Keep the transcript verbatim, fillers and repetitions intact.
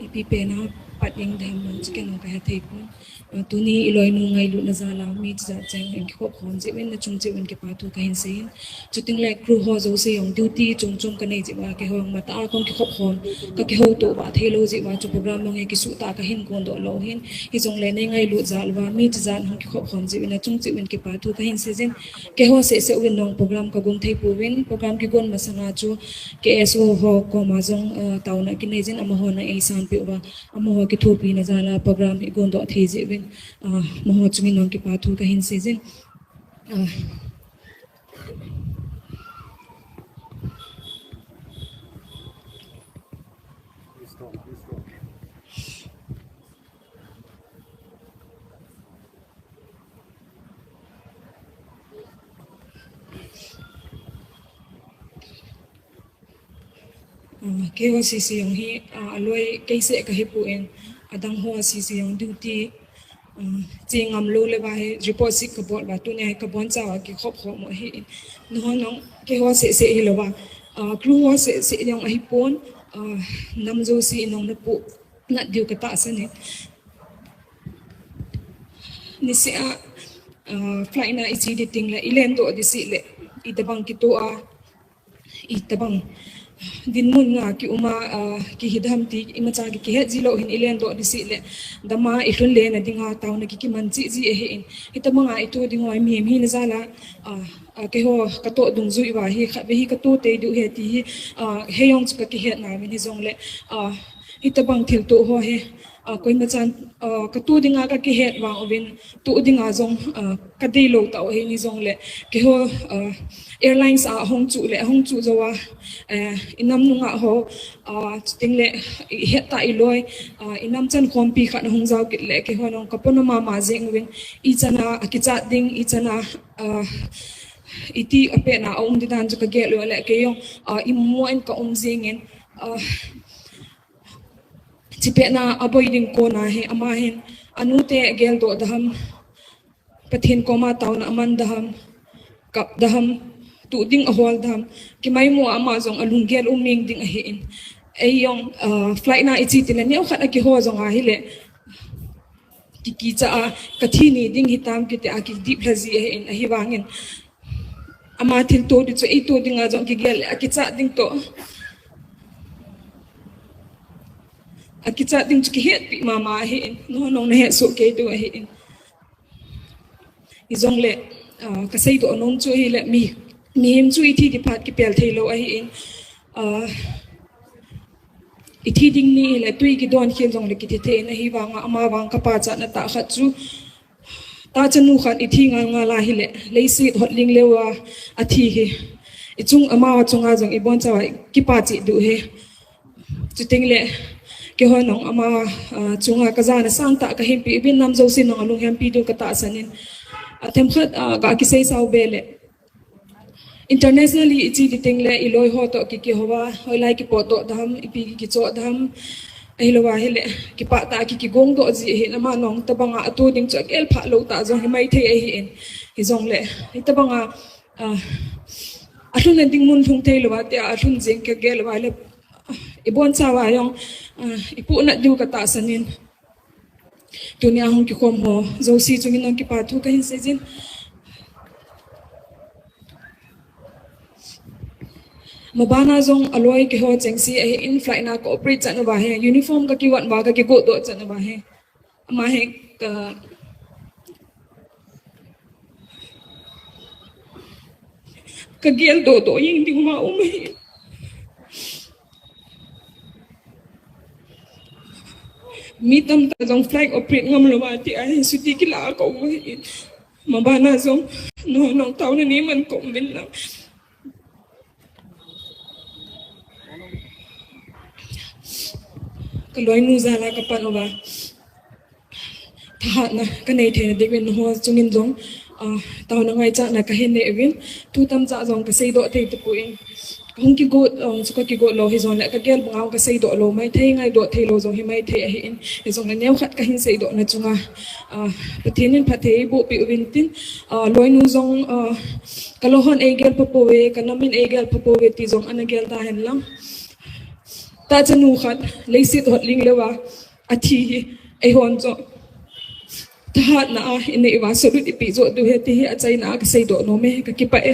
Ipi pena pat ding dam man chu kei jong ka hethei pon. Ah, tuni i loinu ngailutna jal a mi tijat cheng in kikhop khom jeh uvin nachung cheh uvin kipa thu kahin sei in. Chuting le crew ho jouse jong duty chom chom kanei jeh uva keiho jong matah a kahung kikhop khom, ka kihouto uva theilou jeh uva chu program jong hi kisuh tah a kahin gon doh lou hin. Hijongle nei ngailut jal uva mi tijat hung kikhop khom jeh uvin nachung cheh uvin kipa thu kahin sei jin. Keiho seh seh uvin jong program kagong thei pouvin, program kigon masanga chu K S O ho koma jong, ah, taona kinei jin, amaho na eisanpeh uva, amaho kithopina jal a program hi gon doh thei jeh uvin, ah, amaho chunga jong kipa thu kahin sei jin. Ah. Ah, keiho seh seh jong hi, ah, aloi kei seh kahi pon, adang ho seh seh jong duty, ah, che ngam lou le uva hi report sheet kabol uva tunia hi kabon chauva kikhop khom u ahi in. Nangho jong keiho seh seh hilou uva, ah, crew ho seh seh jong ahi pon, ah, nam jouse in jong napuh nat diu katahsan in. Niseh a, ah, flight na iche ding teng le, ilen doh ding seh le, itobang kitoh a, itobang dinmun a ki um a, ah, kihi dam ti, imacha ki, kihet ji lou hin ilen doh ding seh le, dam a ilhun lena dinga taona ki, kiman cheh ji ahi in. Hitobang a itoh ding ho, mihem hina jal a, ah, ah, keiho katoh dungjui uva hi, khatvei hi katoh tei diu ahi ti hi, ah, hijong chu kakihet nauvin hijongle, ah, hitobang thiltoh ho hi, ah, koima chan, ah, katoh dinga kakihet vang uvin, toh dinga jong, ah, kadei lou tah u ahi in hijongle, keiho, ah, airlines a hung chu le, hung chu jou a, eh, inam nungah ho, ah, chuting le, ihet tah iloi, ah, inam chan khompi khat ahung jao kit le, keiho jong kapona mama jeng uvin, ichan a, akichat ding, ichan a, ah, iti apetna aum ding dan chu kagel u le, kei jong, ah, imu in kaum jeng in, ah, Chipetna aboi ding kona hi, ama hin, anute geldoh dam, Pathen koma taona aman dam, kap dam, toh ding ahol dam, kimaimo a ama jong alunggel um meng ding ahi in. Ei jong, ah, flight na iche teng le neokhat a kiho jong ahile, kikicha a, kathi ni ding hitam kiti a kidip lha ji ahi in, ahivangin. Ama thilto ding chu, eito dinga jong kigel le, akichat ding toh. Akichat ding chu kihetpi mama ahi in, nangho jong nahet soh kei diu ahi in. Hijongle, ah, kaseidoh nom chu ahile, mi, mihem chu ithi ding phat kipel thei lou ahi in. Ah, ithi ding ni le tui kidon khel jongle kithi thei in, ahivanga ama vang kapachatna tah khat chu, tahchanu khat ithi ngal ngal ahile, leiset hot ling leuva athi hi. Ichung ama chunga jong ibonchauva kipah cheh diu ahi. Chuteng le, keiho jong ama, ah, chunga kajana sangtah kahinpeh uvin, nam jousen jong alunghempi diu katahsan in. Athemkhat, ah, kakisei sao be le. Internationally iche ding teng le iloi ho toh kikihouva, hoilai kipotdoh dam, ipi kikichoh dam, ahilouva ahile, kipah tah a kikigong doh ji ahin, ama jong tabanga atoh ding chu agel phah lou tah jong himai thei ahi in. Hijongle, hitabanga, ah, alhun na ding mun lhung thei louva, tia alhun jeng kagel uva le, ah, ibonchauva jong, ah, ipuhnat diu katahsan in. Tunia hung kikhom ho jouse chungin jong kipathu kahin seijin. Mabana jong aloi keiho chengse ahin flight na ka operate chan uva hi uniform kakivon uva kakigodoh chan uva hi. Ama hi ka, kageldoh doh jeng ding ma um hi. Mi tamtah jong flight operate ngam louva tia hi chuti kila ka um hi. Mabana jong nangho jong taona neiman ka um uvin lang. Kaloinu jal a kapan uva thahatna kanei theina dingin nangho chungin jong, ah, taona ngaichatna kahin nei uvin, thu tamtah jong kaseidoh thei tapon. Kahung kigot, um, chu kakigot lou hijongle kagel banga kaseidoh lou maithei, ngaidoh thei lou jong himai thei ahin, hijongle neokhat kahin seidoh na chunga, ah, Pathen in phatthei eibohpeh uvin tin, ah, loinu jong, ah, kalouhon eigel pha pouve, kanam in eigel pha pouve ti jong ana gel tahen lang. Tahchanu khat leiset hot ling leuva athi hi eihon joh thahatna a inei uva salute ipeh joh diu ahi ti hi achaina a kaseidoh nom e, kakipah e.